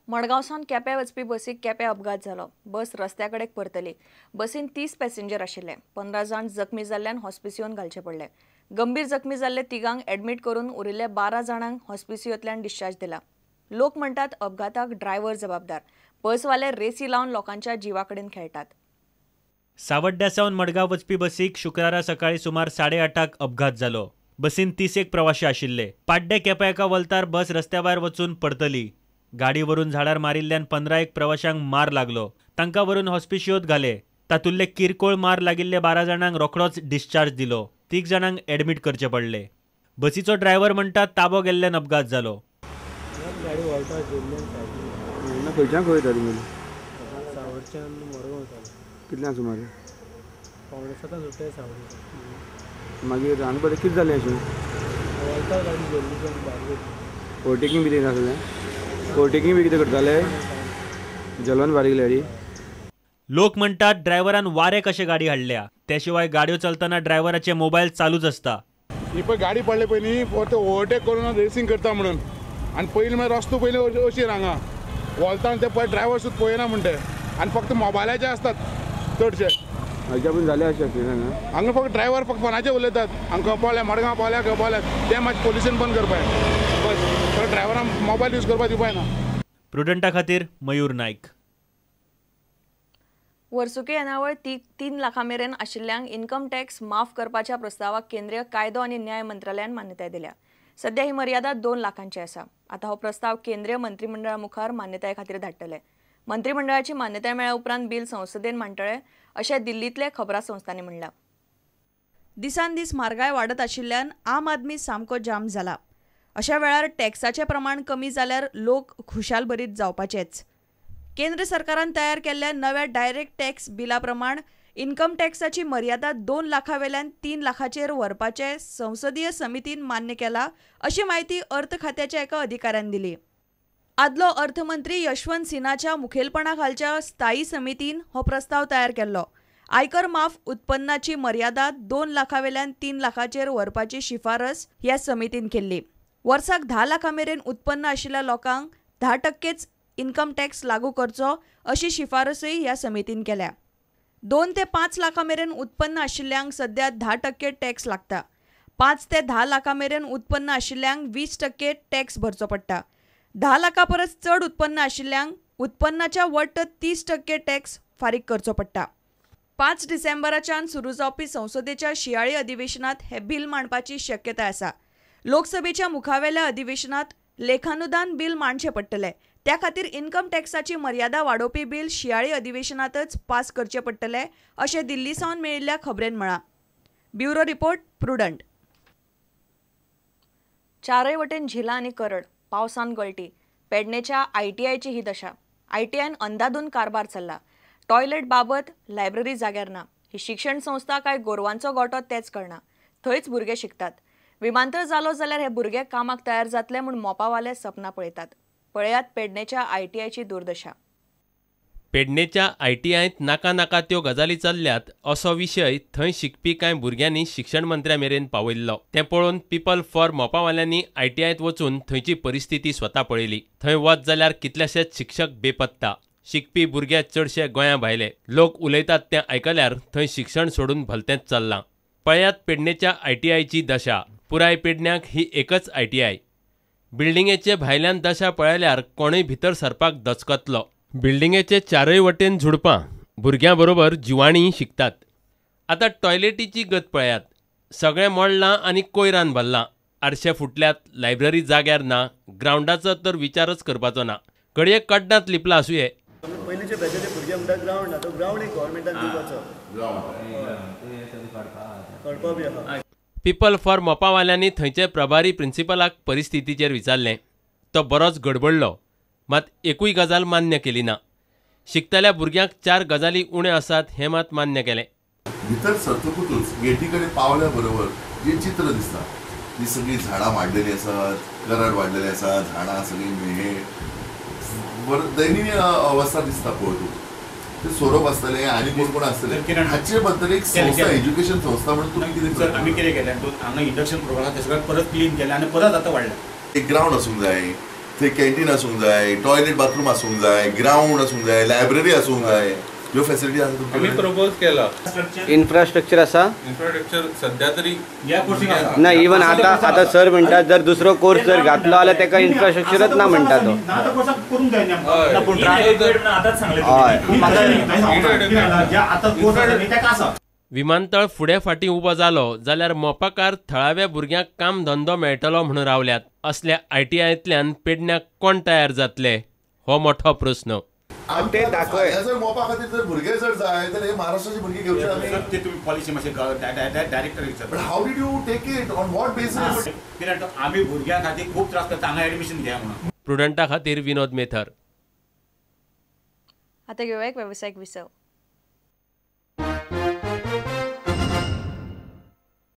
मडगांवसावन केप्यां वचपी बसीक केप्यां अपघात जालो. बस रस्त्या कडेक परतली. बसीन 30 पॅसेंजर आशिल्ले. 15 जाण जखमी जाल्ल्यान हॉस्पिसियोन घालचे पडले. गंभीर जखमी जाल्ले तिगांक एडमीट करून उरिल्ले 12 जाणांक हॉस्पिसियोंतल्यान डिस्चार्ज दिला. लोक म्हणटात अपघाताक ड्रायव्हर जबाबदार. बसवाले रेसी लावन लोकांच्या जिवा कडेन खेळटात. सावड्ड्या सावन मडगांव वचपी बसीक शुक्रारा सकाळी सुमार 8:30 अपघात जालो. बसीन 30 प्रवाशी आशिल्ले. पाड्डे केप्यां एका वल्तार बस रस्त्या भायर वचून परतली. गाडी वरून झाडार मारिल्ल्यान 15 प्रवाशांक मार लागलो. तांकां व्हरून हॉस्पिशियोत घाले. तातुल्ले किरकोळ मार लागिल्ले 12 जाणांक रोखडोच डिस्चार्ज दिलो. 3 जाणांक एडमीट करचे पडले. बसीचो ड्रायव्हर म्हणटा ताबो गेल्ल्यान अपघात जालो. कितल्यांक सुमार 6:45 सुट्टे सावडे. मागीर हांगा बरें कितें जालें अशें? ओवरटेकींग बी नासलें? ओवरटेकींग बी कितें करताले? जलोन बारीक गाडी. लोक म्हणटात ड्रायव्हरान वारे कशे गाडी हाडल्या. ते शिवाय गाडयो चलतना ड्रायव्हराचे मोबायल चालूच आसता. ही पळय गाडी पडले पळय न्ही, ते ओवरटेक करून रेसींग करता म्हणून. आनी पयलीं मागीर रस्तो पयलीं अशीर हांगा वोलताना ते पळय ड्रायव्हर सुद्दां पळयना म्हणटे. आनी फक्त मोबायलाचे आसतात चडशे. हाच्या पूण जाले अशें एक्सिडंट हांगा फक्त ड्रायव्हर फक्त फोनाचेर उलयतात. हांगा पावल्या मडगांव पावल्या खंय पावल्या ते मातशें पोल्युशन बंद करपाक बस. तर ड्रायव्हरान मोबायल यूज करपाक दिवपाक ना. प्रुडंटा खातीर मयूर नायक. वर्सुकी येणावळ 3 लाखां मेरेन आशिल्ल्यांक इन्कम टॅक्स माफ करपाच्या प्रस्तावाक केंद्रीय कायदो आनी न्याय मंत्रालयान मान्यताय दिल्या. सध्या ही मर्यादा 2 लाखांची आसा. आतां हो प्रस्ताव केंद्रीय मंत्रिमंडळा मुखार मान्यताये खातीर धाडटले. मंत्रिमंडळाची मान्यताय मेळ्ळ्या उपरांत बिल संसदेन मांडटले अशें दिल्लींतल्या खबरां संस्थांनी म्हणलां. दिसान दीस म्हारगाय वाडत आशिल्ल्यान आम आदमी सामको जाम जाला. अशा वेळार टॅक्साचें प्रमाण कमी जाल्यार लोक खुशालभरीत जावपाचेच. केंद्र सरकारान तयार केल्ल्या नव्या डायरेक्ट टॅक्स बिला प्रमाण इन्कम टॅक्साची मर्यादा 2 लाखां वेल्यान 3 लाखांचेर व्हरपाचें संसदीय समितीन मान्य केला अशी म्हायती अर्थ खात्याच्या एका अधिकाऱ्यान दिली. आदलो अर्थमंत्री यशवंत सिन्हाच्या मुखेलपणा खालच्या स्थायी समितीन हो प्रस्ताव तयार केल्लो. आयकर माफ उत्पन्नाची मर्यादा 2 लाखां वेल्यान 3 लाखांचेर व्हरपाची शिफारस ह्या समितीन केल्ली. वर्साक 10 लाखां मेरेन उत्पन्न आशिल्ल्या लोकांक 10% इन्कम टॅक्स लागू करचो अशी शिफारसूय ह्या समितीन केल्या. 2 ते 5 लाखां मेरेन उत्पन्न आशिल्ल्यांक सध्या 10% टॅक्स लागता. 5 ते 10 लाखां मेरेन उत्पन्न आशिल्ल्यांक 20% टॅक्स भरचो पडटा. 10 लाखां परस चड उत्पन्न आशिल्ल्यांक उत्पन्नाच्या वट्ट 30% टॅक्स फारीक करचो पडटा. 5 डिसेंबराच्यान सुरू जावपी संसदेच्या शियाळी अधिवेशनात हे बिल मांडपाची शक्यताय आसा. लोकसभेच्या मुखावेल्या अधिवेशनात लेखानुदान बिल मांडचें पडटलें. त्या खातीर इन्कम टॅक्साची मर्यादा वाडोवपी बिल शियाळी अधिवेशनातच पास करचें पडटलें अशें दिल्ली सावन मेळिल्ल्या खबरेन म्हळां. Bureau report, Prudent. चारय वटेन झिलां आनी करड, पावसान गळटी. पेडणेच्या आयटीआयची ही दशा. आयटीआयन अंदाधून कारभार चल्ला. टॉयलेट बाबत, लायब्ररी जाग्यार ना. ही शिक्षण संस्था काय गोरवांचो गोटो तेच कळना. थंयच भुरगे शिकतात. विमानतळ जालो जाल्यार हे भुरगे कामाक तयार जातले म्हूण मोपावाले सपनां पळयतात. पळयात पेडणेच्या आयटीआयची दुर्दशा. पेडणेच्या आयटीआयंत नाका नाका त्यो गजाली चल्ल्यात असो विशय थंय शिकपी कांय भुरग्यांनी शिक्षण मंत्र्या मेरेन पावयल्लो. तें पळोवन पीपल फॉर मोपावाल्यांनी आयटीआयंत वचून थंयची परिस्थिती स्वता पळयली. थंय वच जाल्यार कितलेशेच शिक्षक बेपत्ता, शिकपी भुरगे चडशे गोंया भायले. लोक उलयतात तें आयकल्यार थंय शिक्षण सोडून भलतेंच चल्लां. पळयात पेडणेच्या आयटीआयची दशा. पुराय पेडण्याक ही एकच आयटीआय. बिल्डिंगेचे भायल्यान दशा पळयल्यार कोणूय भितर सरपाक दचकतलो. बिल्डिंगेचे चारय वटेन झुडपां, भुरग्यां बरोबर जिवाणीं शिकतात. आतां टॉयलेटीची गत पळयात. सगळें मोडलां आनी कोयरान भरलां. आरशे फुटल्यात, लायब्ररी जाग्यार ना, ग्रावंडाचो तर विचारच करपाचो ना. घडये कड्डांत लिपला आसुये. पयलींचे बॅचेचे भुरगे म्हणटा ग्रावंड ना, तो ग्रावंड एक गव्हर्मेंटान दिवपाचो काडपा बी आहा. पीपल फॉर मोपावाल्यांनी थंयचे प्रभारी प्रिन्सिपलाक परिस्थितीचेर विचारलें. तो बरोच गडबडलो, मात एकूय गजाल मान्य केली ना. शिकतल्या भुरग्यांक 4 गजाली उण्यो आसात हें मात मान्य केलें. भितर सरतकूच गेटी कडेन पावल्या बरोबर जें चित्र दिसता, ती सगळीं झाडां वाडलेलीं आसात, करड वाडलेले आसा, झाडां सगळीं हे बरें दयनीय अवस्था दिसता पळोवंक. ते सोरोप आसतले आनी कोण कोण आसतले हाचे बद्दल एक संस्था, एज्युकेशन संस्था म्हणून तुमी कितें सर आमी कितें केलें, हांगा इंडक्शन प्रोग्राम ते सगळें परत क्लीन केलें आनी परत आतां वाडलें. एक ग्रावंड आसूंक जाय, थंय कॅन्टीन आसूंक जाय, टॉयलेट बाथरूम आसूंक जाय, ग्रावंड आसूंक जाय, लायब्ररी आसूंक जाय. ह्यो फॅसिलिटी आसा? आमी प्रपोज केला. इन्फ्रास्ट्रक्चर आसा? इन्फ्रास्ट्रक्चर सध्या तरी ना. इवन आतां आतां सर म्हणटा जर दुसरो कोर्स जर घातलो जाल्यार ताका इन्फ्रास्ट्रक्चरच ना म्हणटा तो. हय. विमानतळ फुडें फाटीं उबो जालो जाल्यार मोपाकार थळाव्या भुरग्यांक काम धंदो मेळटलो म्हणून रावल्यात. असल्या आयटीआयंतल्यान पेडण्याक कोण तयार जातले हो मोठो प्रस्न. ते दाखय जर मोपा खातीर जर भुरगे जर जाय तर हे महाराष्ट्राचे भुरगे घेवचे आमी. ते तुम्ही पॉलिसी मातशें डायरेक्टर विचार. But how did you take it, on what basis? कित्याक आमी भुरग्यां खातीर खूब त्रास करता, हांगा एडमिशन घ्या म्हणून. प्रुडंटा खातीर विनोद मेथर. आतां घेवया एक वेवसायीक विसव.